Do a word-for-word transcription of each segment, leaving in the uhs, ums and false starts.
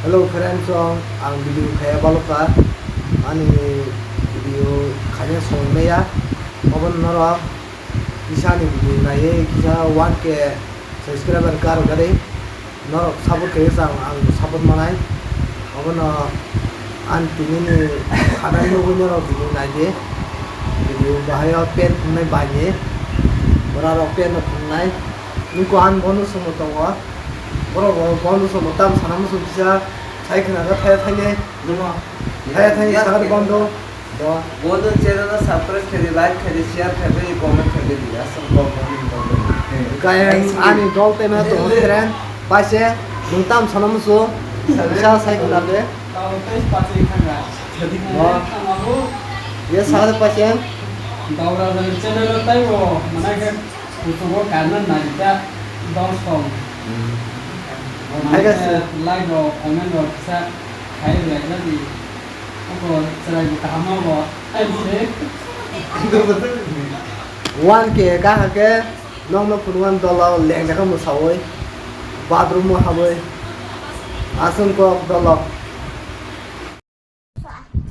Hello friends, ang video khaya balokha, ani video khanya song maya, obo norok kisa ni video naiye kisa one K subscriber kar gari norok support khe ang, ang support manai, obono ang tini ni khana nugwi norok video naidi, video bahai o pen phunai baini, borok rok pen no phunai, nungko ang bono sumo tongo. Borok bo bono sobo tam sana muchung kisa sai khna kha thaya thainai. Thaya thainai sakha bondo. Bo. Bondo channel no subscribe khaidi, like khaidi, share khaidi, comment khaidi, aswk kok kok ni bondo. Kaya ani dol tema to friend paise nung tam sana muchung kisa sai khna de. Tao tei pache khanga. Bo. Ye sakha paise. Daura channel no taibo manai khe. Kuchugo karna narikha dos tong. Hmm. Hai khe se. Like rok, comment rok kisa khai rwlaijadi. Abo chwrai bo kaham abo. Hai se. One K kaham khe nokno phunukmani dolo lengjakha mwsawi bathroom o habwi aswk kok dolo.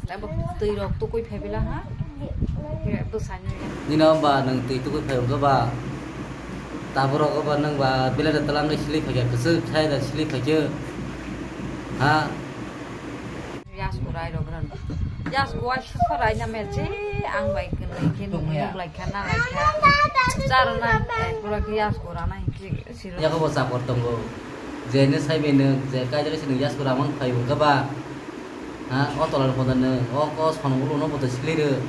Tei bo twi rok tukui phai bila ha. Khe bwsani. Nino ba nwng twi tukui phai wngkha ba. Tabuk rok ba nwng ba belai da twlang nai sili phaikha, kwchwk sai da sili phaikhe. Ha? Yas kurai rok ran. Yas kuai sasa rai na mel je ang bai kwnwi khe nuk lai kha na lai kha. Charo na pura khe yas kura na hinkhe siro. Yago bo chapor tongo. Je ne sai be nwng je kai jagoi se nwng yas kura mang phai wngkha ba. Ha, o tola ni photo no, o, o sono ulo no photo sili rw.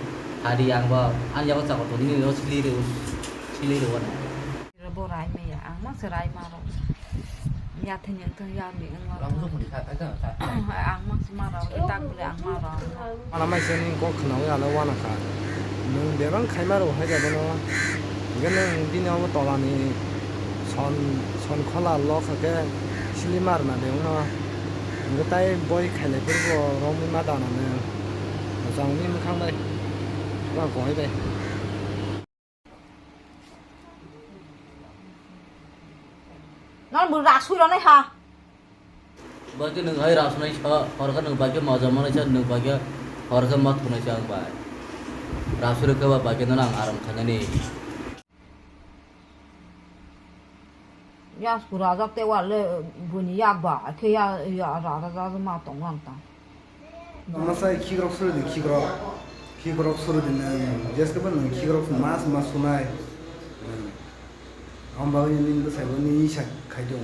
Hari ang bo, ani yago chakor tong nini ro sili rw, sili rw wano. Bo rai maya, ang ma se rai ma ro. Ya thani ang thang ya mi ang ma. Ang ma se ma ro, tak bole ang ma ro. Ana mai se ni kok khna ya lo wana kha. Nwng bebang khai ma ro hai ja bono. Hingke nwng bini omo tola ni son, son khola lo kha ke sili ma rwna de uno. Hingke tai boi khailai phuru bo romwi ma dana nwng. Mwchangni mwkhang bai ba goi bai. Nang bo rasui rwnai ha. Bai khe nwng hai rasui nai sa, hor khe nwng bai khe maja manai sa, nwng bai khe hor khe ma thunai sa ang bai. Rasui rwkhe ba bai khe nono ang aram khainani. Yasku rajak te wale buni yak ba khe ya, ya ra, ra, ra, ra ma tong lang ta. Masa khikrok suru di khikrok. Khikrok suru di nang. Jeske ba nang khikrok mas mas sunai. Am bagwi nini bwsai bo nini isa khai tong.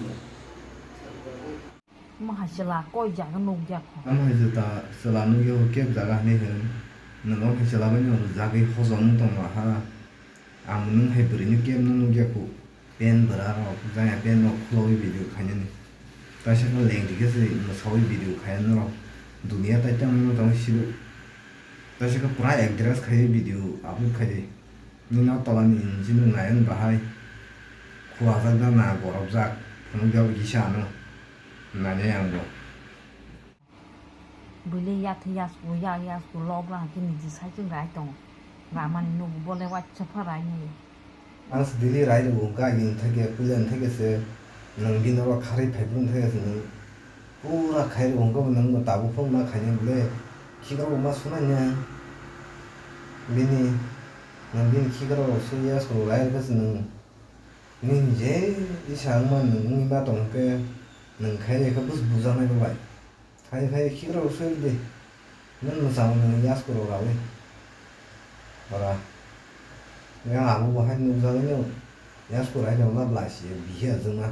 Ma hai chwla koi jaga nuk jak kho. Am hai jwta chwla nugwi o keb jaga hinwi hwn. Nwng o hai chwla bai no jagwi hojom wng tong ma ha. Ang nwng hai bwrwi ni keb no nuk jak kho. Pen bwra rok jaya pen no khulogwi video khainani. Taisa khe lengri khe se mwsawi video khainani rok. Duniya tai tamo no tong sido. Taisa khe pura address khai video upload khai di. Nini o tola ni engine rok nai ani bahai. Khuajak da na gorobjak. Phunuk jabo kisa ano. Nainai ang bo. Bwle yathwi yasku ya yasku lok rang khe niji saichung rai tongo. Ramani nugo bole waisa pha rai nai. Ang se daily rai rw wngkha agini theke puila ni theke se nwng bini oro kharwi phai phuru theke se nwng pura khai rw wngkha bo nwng bo tabuk phuru ma khainai bwle khikrok bo ma sunai nai ang bini nwng bini khikrok rok sui yasku rai rw khe se nwng nini je isa wngma nwng wngwi ma tong khe nwng khai rw khe bus bujaknai bo bai. Hai phai khikrok soi di. Nang mwchang nang yasku rok rawi. Ora. Yang abo bo hai nukjagwi no yasku rai no na blai si bihi ajwngma.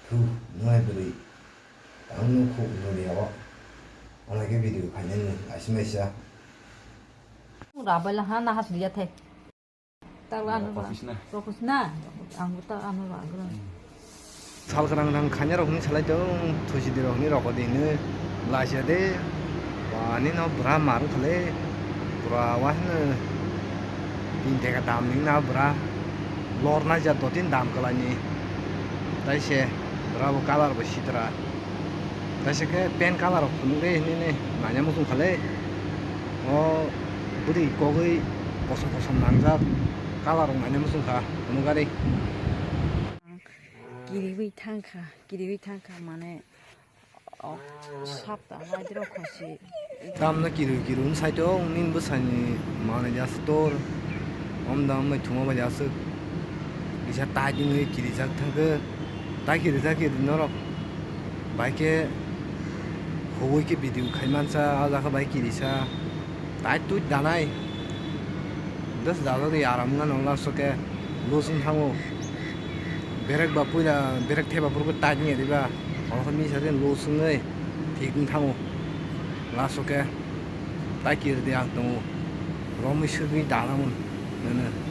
Thu, nung hai bwrwi. Ang nuk khuk nuli abo. Onai khe video khainani laisi maisa. Rabai la ha na has liya thai. Tak ano ba. Professional. Professional. Ang bo tak ano ba, bro. Sal kwrang rang khanya rok hwnwi salai tong, thusi di rok hwnwi rok di hwnwi lasia de. Ba ani no bwra mar khale. Bwra wa hwnwi tin teka dam ning na bwra. Lor na ja do tin dam kwlai ni. Tai se bwra bo colour bo sitra. Kaisa khe pen colour rok phunuk de hinwi nai nanya muchung kha le. O bwrwi kogwi kosom kosom nangjak colour rok nanya muchung kha phunuk gari. Kiriwi thangkha, kiriwi thangkha mane Oh, sapta naidiro khosi. Tamno kiru kiru wng saito, wng nini bwsani manwi jaswk tor. Om dam bai thuma bai jaswk. Kisa tai dingwi kirijak thangkhe. Tai kirijak kiri norok. Bai khe huwi khe video khai mansa, ah, jakha bai kirisa. Tai twi danai. Das dado de aram ngano laso khe losing thango. Berek ba puila, berek theba purbo tai ni riba. Oro khe misa de losing oi thik thango. Laso khe tai kiri de ang tongo. Romwi sugwi dana mun. Nene.